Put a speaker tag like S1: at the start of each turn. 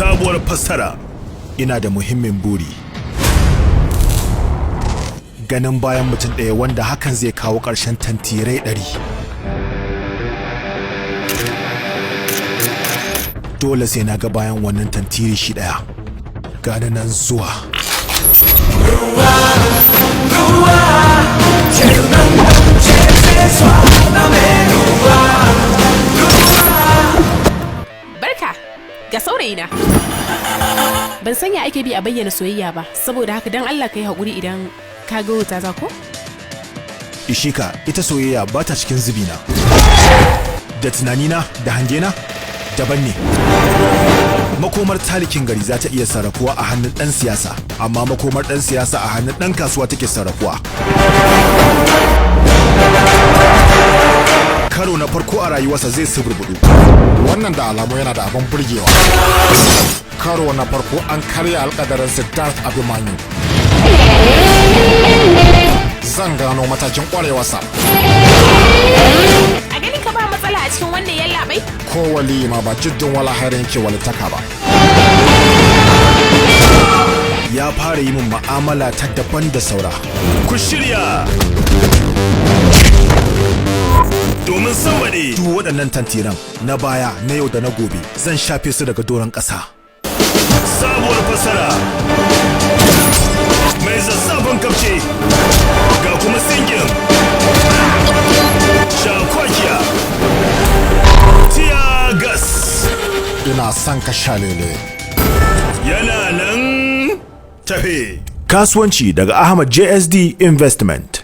S1: Sabuwar fassara. Ina da muhimmin buri. Ganin bayan mutum ɗaya wanda hakan zai kawo ƙarshen tantirai 100. Dole sai na ga bayan wannan tantiri shi ɗaya. Gani nan zuwa.
S2: Barka ga saurayina. Ban san ya ake bi a bayyana soyayya ba, saboda haka dan Allah ka yi haƙuri idan ka ga wuta ta ko?
S1: Ishika, ita soyayya ba ta cikin zubina. Da tunanina da hangena daban ne. Makomar talikin gari za ta iya sarrafuwa a hannun ɗan siyasa, amma makomar ɗan siyasa a hannun ɗan kasuwa take sarrafuwa. Karo na farko a rayuwarsa zai suburbudu.
S3: Wannan da alamu yana da abin burgewa. Karo na farko an karya alkadarin Siddharth Abhimanyu. Zan gano matakin kwarewarsa.
S2: A ganin ka ba matsala a cikin wannan yallaɓai?
S3: Ko waliyi ma ba jiddin wala hairin ke walitaka ba.
S1: Ya fara yi min ma'amala ta daban da saura. Ku shirya! Domin sambaɗe duk waɗannan tantiran na baya, na yau da na gobe, zan shafe su daga doron ƙasa. Sabuwar fasara mai zazzafin kafce ga kuma singin shakwakiya tiya gas.
S3: Ina son ka shalele.
S1: Yana nan tafe. Kasuwanci daga Ahmad JSD Investment.